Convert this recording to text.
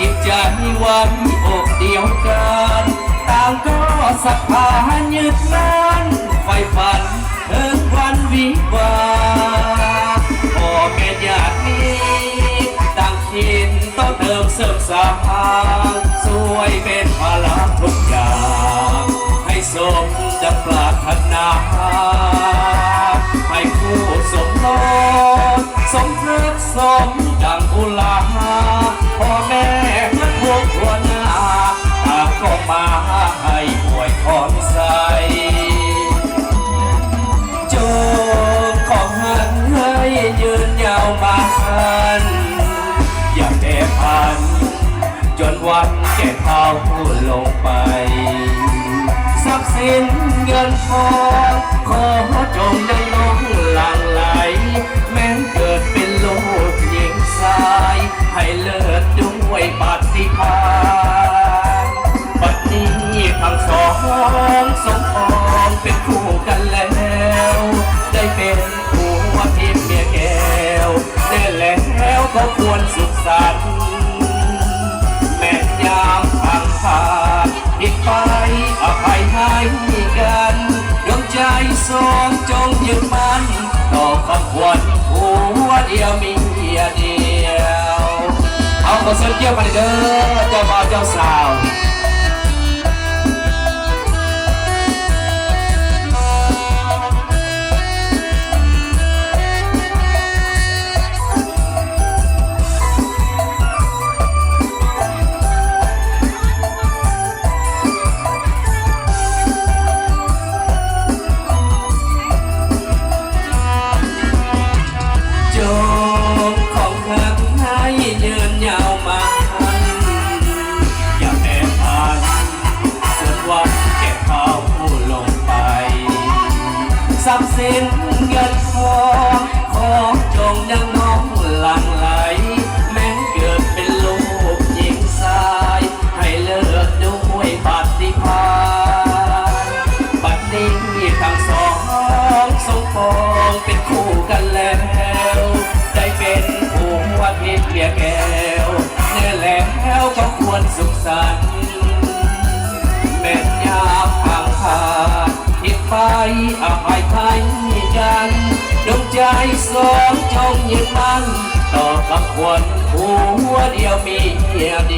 ຈິດໃຈໄວ້ອົກດຽວກັນ ຕ່າງກໍສັດທາຍຶດໝັ້ນ ໃຝ່ຝັນເຖິງວັນວິວາຫະ ພໍ່ແມ່ຍາດມິດຕ່າງຖິ່ນ ຕໍ່ເຕີມເສີມສ້າງ ຊ່ວຍເປັນພາລະທຸກຢ່າງ ໃຫ້ສົມ ດັ່ງປາດຖະໜາ ໃຫ້ຄູ່ສົມລົດ ສົມຮັກສົມດັ່ງອຸລາ ພໍ່ແມ່ເໝືອນພວກຫົວໜ້າ ຕ່າງກໍມາໃຫ້ອວຍພອນໃສ່ ຈົ່ງຂໍໃຫ້ຢືນຍາວໝັ້ນ ຢ່າແປຜັນ ຈົນວັນແກ່ເຖົ້າລົງໄປ ຊັບສິນເງິນທອງ ຂໍຈົ່ງຍັງໜອງຫຼັ່ງໄຫຼ ແມ່ນເກີດເປັນລູກຍິງຊາຍ ໃຫ້ເລີດດ້ວຍປາຕິພານ ບັດນີ້ທັງສອງສົມປອງເປັນຄູ່ກັນແລ້ວ ໄດ້ເປັນ ຜົວທິບເມຍແກ້ວ ແຕ່ແລ້ວກໍຄວນສຸກສັນ ແມ່ນຍາມທາງພາດ ຜິດໄປອະໄພໃຫ້ກັນ ດວງໃຈສອງຈົ່ງຍຶດໝັ້ນ ຕໍ່ຄຳຂວັນຜົວດຽວເມຍດຽວ ເອົາ ຂໍເຊີນກ່ຽວກັນເດີ ເຈົ້າບ່າວເຈົ້າສາວ. ຈົ່ງຄອງຮັກໃຫ້ຍືນຍາວໝັ້ນ ຢ່າແປຜັນ ຈົນວັນແກ່ເຖົ້າລົງໄປ ຊັບສິນເງິນທອງ ຂໍຈົ່ງຍັງໜອງຫຼັ່ງໄຫຼ ແມ່ນເກີດເປັນລູກຍິງຊາຍ ໃຫ້ເລີດດ້ວຍປາຕິພານ ບັດນີ້ທັງສອງສົມປອງເປັນຄູ່ກັນແລ້ວ ໄດ້ເປັນຜົວທິບເມຍແກ້ວ ແນ່ແລ້ວກໍຄວນສຸກສັນ ແມ່ນຍາມທາງພາດ ຜິດໄປອະໄພໃຫ້ກັນ ດວງໃຈສອງຈົ່ງຍຶດໝັ້ນ ຕໍ່ຄຳຂວັນຜົວດຽວເມຍດ